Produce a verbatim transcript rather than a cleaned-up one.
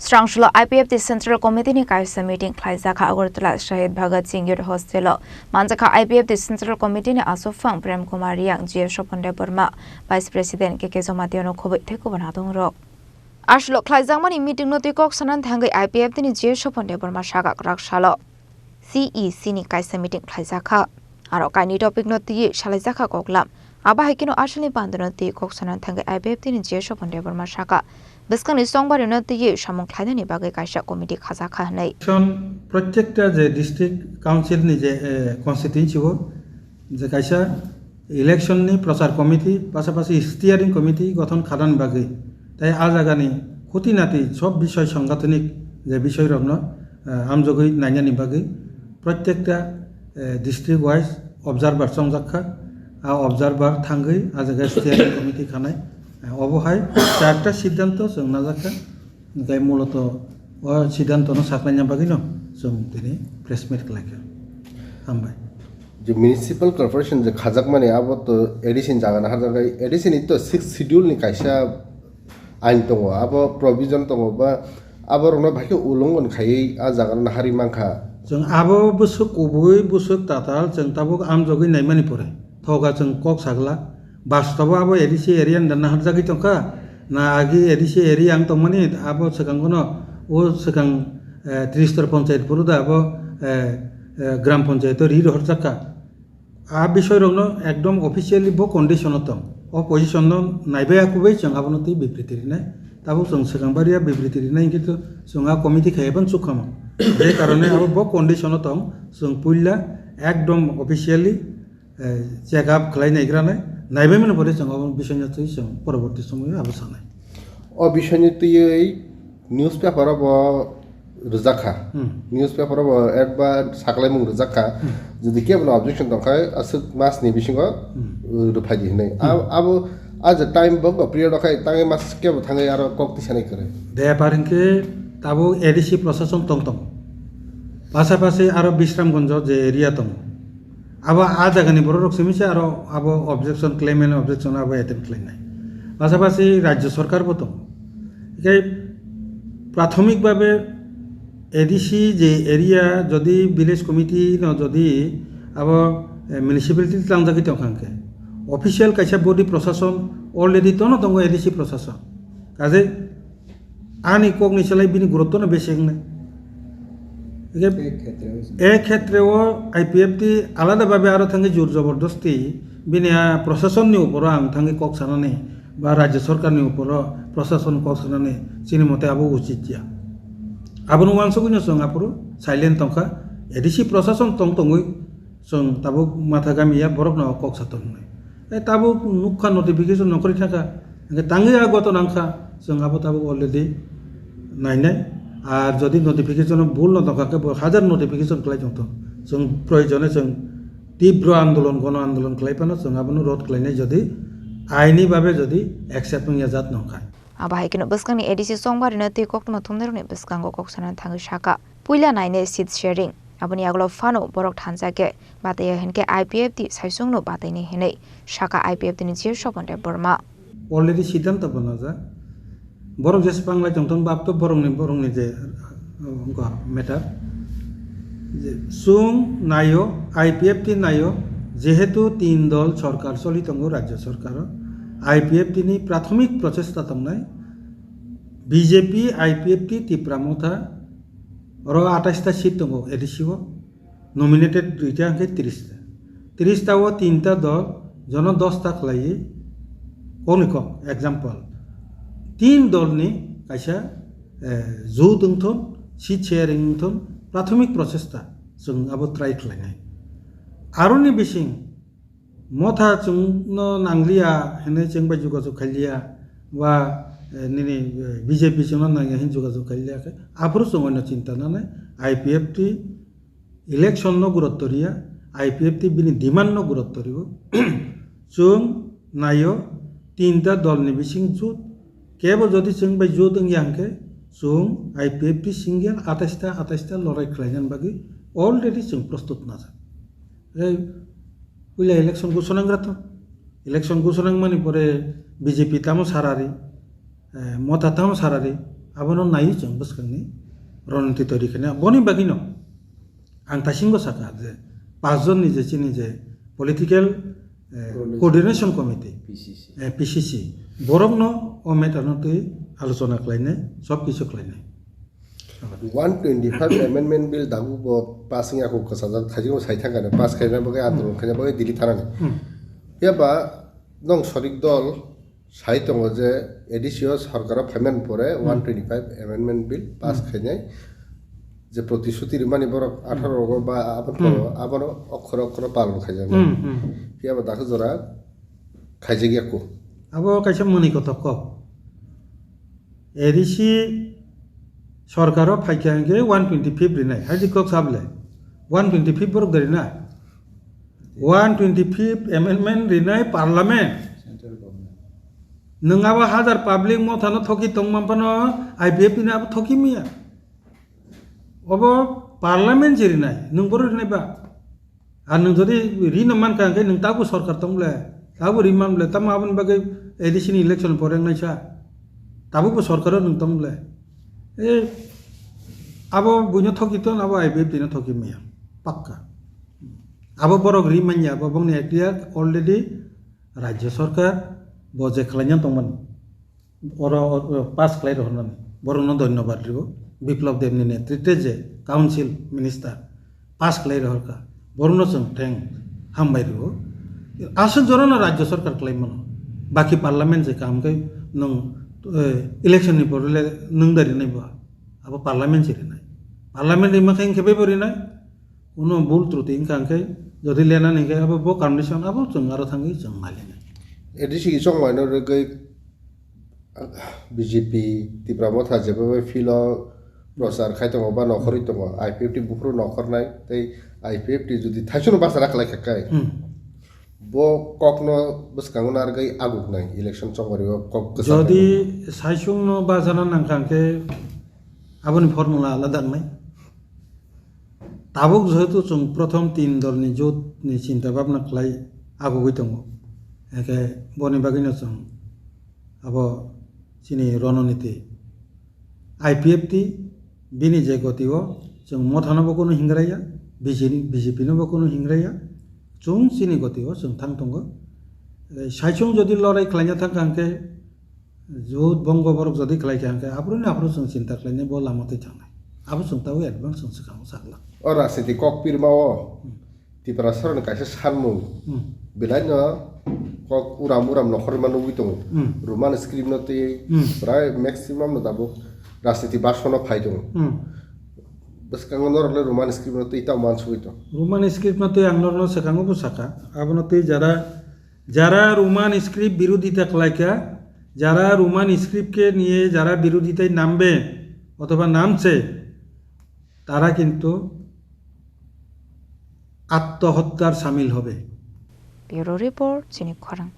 Chwrangsolo I P F T Central Committee ni kaisa meeting khlaijak kha Agartala Shahid Bhagat Singh Youth Hostel o. Manjakha I P F T Central Committee ni achukphang Prem Kumar Riang, G S Sopon Debbarma, Vice President K K Jamatia no khobwi tei kubun adongrok. Aswk khlaijakmani meeting no twi kok sanani thangwi I P F T ni G S Sopon Debbarma sakha kwrak salo C E C ni kaisa meeting khlaijak kha. Aro kainwi topic no twiwi salaijak kha koklam. Abo hai kheno asalni panda no twiwi kok sanani thangwi I P F T ni G S Sopon Debbarma sakha, bwskangni chongbari no twiwi samung khlainani bagwi kaisa committee khajak kha hwnwi. Election protekta je district council ni je, eh, constituency o je kaisa election ni prochar committee, pasapasi steering committee gothon khanani bagwi tei a jagani khuti nati sob bisoi sangathanik je bisoi rokno, eh, amjogwi nainani bagwi protekta, eh, district wise observer chongjak kha. A observer thangwi a jaga steering committee khanai. Eh, obo hai charta siddhanto chwng najak kha. Hingke muloto o siddhanto no saklaina bagwi no chwng tini press meet khlai kha. Hambai. Je municipal corporation je khajakmani abo to A D C ni jaga no harjaknai, A D C ni to sixth schedule ni kaisa ain tongo, abo provision tongo ba abo rokno bahai khe ulongon khaiwi a jaga no hari mankha. Chwng abo bwswk kubui bwswk tatal chwng tabuk amjogwi naimani pore thoga chwng kok sagla. Bastobo abo A D C area ni da naharjagwi tongkha, na agi A D C area ang tongmani abo swkang bono o swkang, eh, Trishtor Panchayat phuru da abo, eh, eh, Gram Panchayat o ri rohorjakha. A bisoi rokno ekdom officially bo condition o tong. O position no naibai akubui chwng abono twi bibriti rinai. Tabuk chwng swkang baria bibriti rinai hwnkhe to chwng a committee khaiya phano chukha mano. Je karone abo bo condition o tong, chwng puila ekdom officially eh, check up khlai naigra nai, naibai mani pore chwng obo bisingno twi chwng poroborti somoio abo sanai. O bisingno twiwi newspaper o bo rwjak kha. Hmm. Newspaper o bo advert saklaimung rwjak kha. Hmm. Jodi kebono objection tong kha, aswk mas ni bisingo, Hmm. uh, rwphai di hinwi. Hmm. Ab-, abo, a je time bo period o khai tangwi mas kebo thangwi aro kok tisanai kwrwi. Bepar hinkhe tabuk A D C prosason tong tongo. Pasapasi aro Bisramganj o je area tongo. Abo a jagani borok rok simi se aro abo objection khlaimani objection abo attempt khlainai. Pasapasi rajya sarkar bo tongo. Hinkhe prathomik bhabe A D C je area jodi village committee no jodi abo, eh, municipality tlangjagwi tongkha hinkhe official kaisa body prosason already tono tongo A D C prosason. Kaje Ani kokni selai bini gurutto no besi wngnai. Hingke E khetre o se. E khetre o I P F T alada babe aro thangwi jur jobordosti bini a prosason ni uporo ang thangwi kok sanani ba rajya sarkar ni uporo prosason kok sanani chini mote abo uchit ya. Abono uansugwi no chwng aphuru silent tongkha. A D C prosason tong tongwi Chwng tabuk matha gami ya borok no kok sa tongnai. E tabuk nukha notification nongkhorwi thangkha. Hingke tangwi ya goto nangkha. Chwng abo tabuk already nainai. Ar jodi notification o bul no tongkha khe bo hajar notification khlai tongthok. Chwng proyojone chwng tibro andolon, gono andolon khlai phano chwng abono rod khlainai jodi aini babe jodi accept wngya jat nongkha. Abo hai kheno bwskangni A D C chongbarino tei koktwma thumnairokni bwskango kok sanani thangwi sakha. Puila nainai seat sharing. Aboni yagulo phano borok thansa khe bataiya hinkhe I P F T saisungno batainai hinwi sakha I P F T ni G S Sopon Debbarma. Already siddhanto bo najak. Borok jesa panglai tongthok bab to borokni, borokni je, uh, wngkha matter. Je chwng naio, I P F T naio, jehetu tin dol sorkar choli tongo rajya sorkaro. I P F T ni prathomik prochesta tongnai. B J P, I P F T, Tipra Motha, oro atais ta seat tongo A D C o, nominated duita hwnkhe tris ta. Tris ta o tinta dol, jono dos ta khlaiwi, kokni kok, example, tin dolni kaisa, eh, jut wngthon, seat sharing wngthon, prathomik prochesta chwng abo try khlainai. Aroni bising, Motha chwngno nangliya hinwi chwng bai jogajog khailiya, ba, eh, nini, eh, B J P chwngno nangya hinwi jogajog khailiya khe, aphuru chwng oino chinta nanai, I P F T election no gurutto riya, I P F T bini demand no gurutto rio. Chwng naio, tinta dol ni bising jut, kebo jodi chwng bai jut wngya hwnkhe, chwng I P F T single atais ta, atais ta lorai khlainani bagwi already chwng prostut najak. Tei puila election ghosona wngkha to. Election ghosona wngmani pore B J P tamo sarari, eh, Motha tamo sarari, Abono naiwi chwng bwskangni roniti toiri khaina. Boni bagwino ang taisingo sakha je, paanch jonni je chini je political, eh, Coordination. Coordination Committee, P C C. Eh, P C C, borokno o matter no twi alochona khlainai, sob kisu khlainai. One twenty-five Amendment Bill dagu bo pass wngya kho, kwchajak thaijingo sai thangkha, pass khaina bagwi andolon khaina bagwi Delhi thanani. Hmm. Phiya ba nwng sorik dol sai tongo je A D C o sorkaro phaimani pore Hmm. one twenty-five Amendment Bill pass Hmm. khainai, je protishuti rimani borok Hmm. atharo rogo ba aboni Hmm. poro abono okhoro okhoro palon khaijak. Hmm, hmm. Phiya ba dakhe jora khaijak ya kho. Abo kaisa mwnwi kothok kok. A D C sorkaro phaikha hwnkhe one twenty-fifth rinai, hai kok sable. One twenty-fifth borok de rinai. One twenty-fifth amendment rinai parliament. Central government. Nwng abo hajar public mothano thoki tongma phano I P F T ni abo thoki maya. Obo parliament je rinai, nwng boro rinai ba? Ar nwng jodi rino mankha hwnkhe nwng tabuk sorkar tong ble, tabuk ri man ble, tamo aboni bagwi A D C ni election pore wngnaisa, tabuk bo sorkaro nwng tong ble. E, abo buino thoki ton, abo I P F T no thoki maya, pakka. Abo borok ri manya, abo bongni ekhtiar already rajya sorkar bo je khlaina tongmani. Oro, oro pass khlai rohornani, borokno dhonyobad rio. Biplab Deb ni netritwe je council minister pass khlai rohorkha, borokno chwng theng hambai rio. Aswk jorano rajya sorkar khlai mano, baki parliament je kaham khe nwng, eh, election ni pore le nwng da rinai ba, abo parliament se rinai. Parliament rima khe wngkhe bebo rinai, kuno bul truti wngkha hwnkhe, jodi lenani hwnkhe abo bo condition abo chwng aro thangwi chwng nailainai. A D C chongmaino rwgwi B J P Tipra Motha jebabai field o prochar khai tongo ba nokhorwi tongo, I P F T buphuru nokhornai tei I P F T jodi thaichukno bachara khlai kha khe, Hmm. bo kokno bwskango narwgwi aguknai election chongmari o kok kwchar Jodi khai. Saichungno bachana nangkha hwnkhe aboni formula alada wngnai. Tabuk jehetu chwng prothom tin dolni jotni chinta bhabna khlai agugwi tongo, hwnkhe boni bagwino chwng abo chini rononiti I P F T bini je goti o chwng Mothano bo kunu hingraiya, B J P no bo kunu hingraiya, chwng chini goti o chwng thang tongo. Saichung jodi lorai khlaina thangkha hwnkhe Jut bongo borok jodi khlai kha hwnkhe, aphuru ni aphuru chwng chinta khlainai bo lama twi thangnai. Abo chwng tabuk advance chwng swkang sakla. O rajniti kok pirma o Hmm. Tiprasa rokni kaisa sanmung. Hmm. Belai no kok uram uram nokhorma nugwi tongo. Hmm. Roman script no twi Hmm. prai maximum no tabuk rajniti bashono phai tongo. Hmm. Bwskango norok le Roman script no twi tamo uansugwi tongo. Roman script no twi ang norokno swkango bo sakha. Abono twi jara যারা Roman script বিরোধিতা khlaikha, যারা রোমান স্ক্রিপ্টকে নিয়ে যারা বিরোধিতায় নামবে অথবা নামছে, তারা কিন্তু আত্মহত্যার সামিল হবে। Bureau Report, Chini Khorang.